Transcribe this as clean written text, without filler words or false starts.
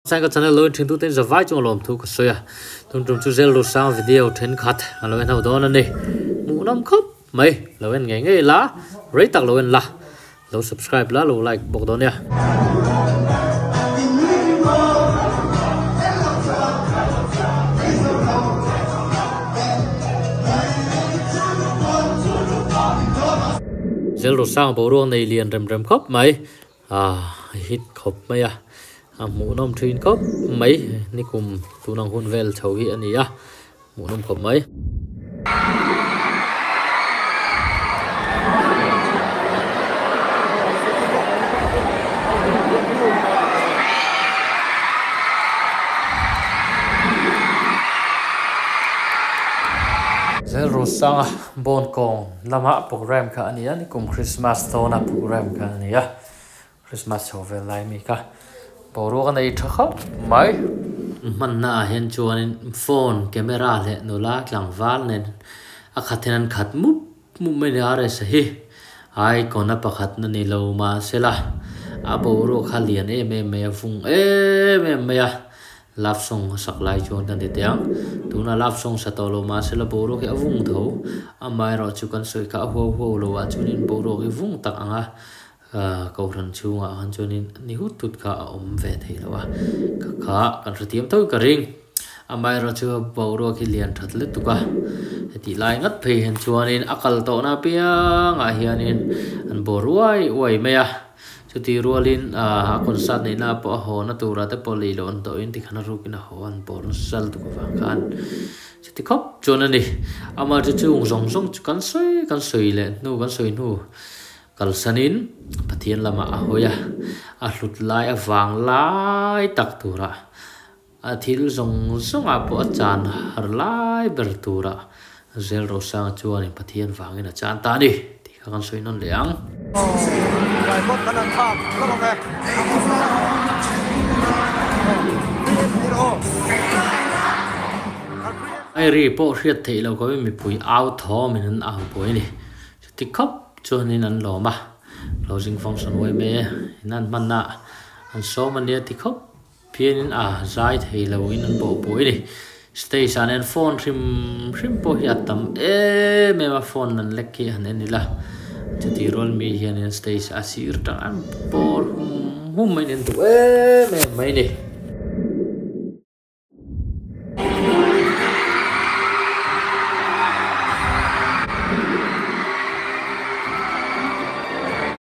Sain ka channel lo in thin tute in zavai chung lawm thu ka sawi a tum tum chu zel ru sang video thenkhat a lo en ho dawn a ni hmuhnawm khawp mai lo en ngei ngei la rei tak lo en la lo subscribe la lo like bawk dawn nia. Zel ru sang boruak nei lian rem rem khawp mai. A hit khawp mai a, a hmuhnawm thin khawp mai nikum tunang hun vel chho hi a ni a, hmuhnawm khawp mai. Zelrusanga Bawnkawng lama program kha a ni a, nikum Christmas dawna program kha a ni a, Christmas chho vel lai mi kha boruak a nei tha khawp mai. Hmanna ah hian chuanin phone camera leh nula tlangval nen a khat hian an khat mup mup mai a ni a rsa hi icon a pakhat na ni lo mahsela a boruak kha lian em em mai a vung em em mai a. Love song a sak lai chuan kan ti teh ang. Tuna love song sa tawh lo mahse la boruak hi a vung tho. Amaherawh chu kan sawi kha a huau huau lo ah chuanin boruak hi vung tak ang a, kohhran chhungah khan chuanin ni hut hut kha a awm ve thei lo a, ka kha kan hrethiam tho ka ring. Amaherawh chu boruak hi lian that lutuk a, hetih lai ngat phei hian chuanin a kal tawhna apiangah hianin an bawr uai uai mai a. Chuti rualin a concert neihna pawh a haw na turah te pawh lei loh an tawhin tikhan a rukin a haw an bawr nasa lutuk avang khan chuti khawp chuan a ni. Amah chu chung zawng zawng chu kan sawi kan sawi leh hnu kan sawi hnu kalsanin Pathian lamah a hawi a, a hlut lai a vang lai tak turah a thil zawng zawngah pawh a chan har lai ber turah Zel Rosanga chuanin Pathian vangin a chan ta a ni tih kha kan sawi nawn leh ang. Airi pawh hriat theih loh kawmin mipui au thawmin an au buai a ni. Chuti khawp chuanin an lawm a, closing function uaime in an hmanna an sawm a nia ti khawp. Phianin a zai thei lo in an bawh buai a ni. Stage ah nen phone hrim hrim pawh hi a tam em em a, phone an lek hi han en ila chuti rual mi hianin stage a sir tang an bawr hum hum mai in an duh em em mai a ni.